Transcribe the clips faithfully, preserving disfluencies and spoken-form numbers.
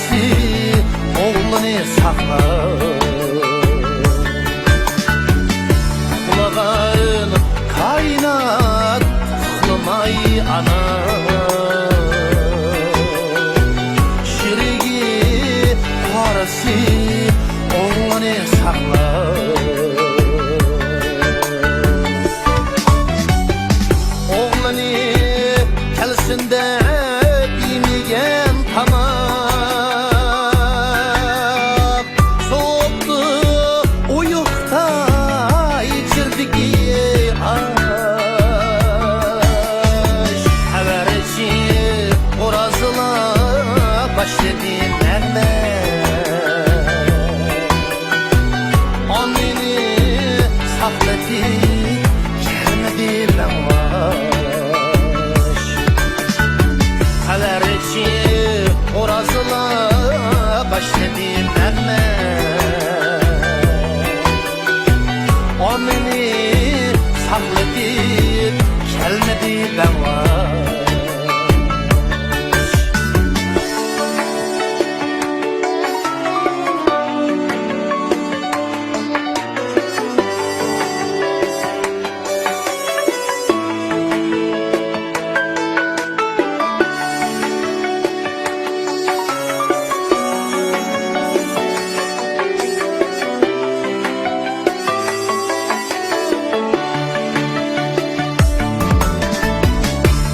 ئوغلىنى ساقلاپ، ئۇخلىغان كائىنات ئۇخلىماي ئانا. يۈرىكى قارىسى ئوغلىنى ساقلاپ. ئوغلىنى كەلسۇن دەپ يېمىگەن تاماق، سوغۇپتۇ ئۇيقۇدا ئېچىردىكى ئاش. خەۋەرچى خورازلار باشلىدى نەغمە. ئانىنى ساقلىدى، كەلمىدى بەڭباش. خەۋەرچى خورازلار باشلىدى نەغمە. ئانىنى ساقلىدى، كەلمىدى بەڭباش.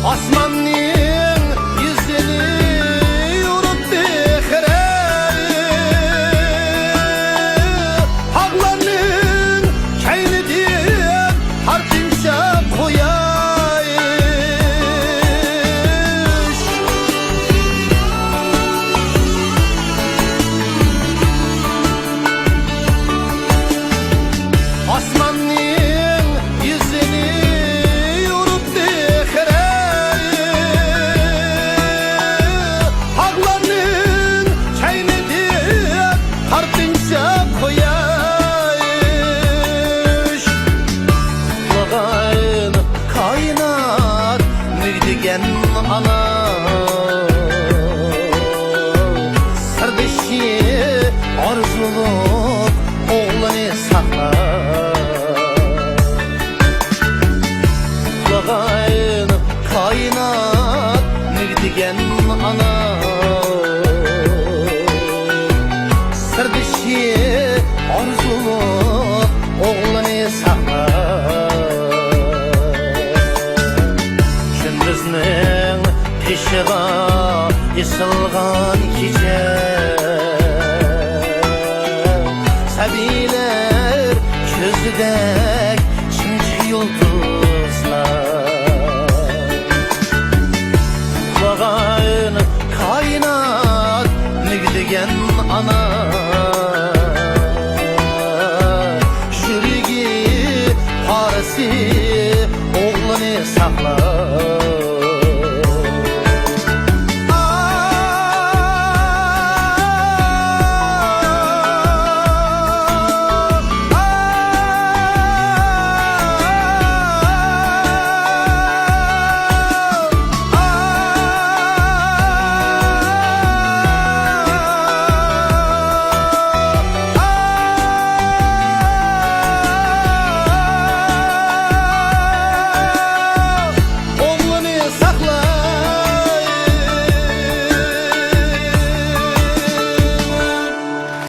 ئاسماننىڭ يۈزىنى يورۇتتى خىرە، تاغلارنىڭ كەينىدىن تارتىنچاق قۇياش. ئاسماننىڭ يۈزىنى يورۇتتى خىرە، تاغلارنىڭ كەينىدىن تارتىنچاق قۇياش. ئۇخلىغان كائىنات مۈگدىگەن ئانا، سىردىشى ئارزۇلۇق ئوغلىنى ساقلاپ. ئۇخلىغان كائىنات مۈگدىگەن ئانا، سىردىشى ئارزۇلۇق ئوغلىنى ساقلاپ. كۈندۈزنىڭ قېشىغا ئېسىلغان كېچە، سەبىيلەر كۆزىدەك چىمچىق يۇلتۇزلار. ئۇخلىغان كائىنات مۈگدىگەن ئانا،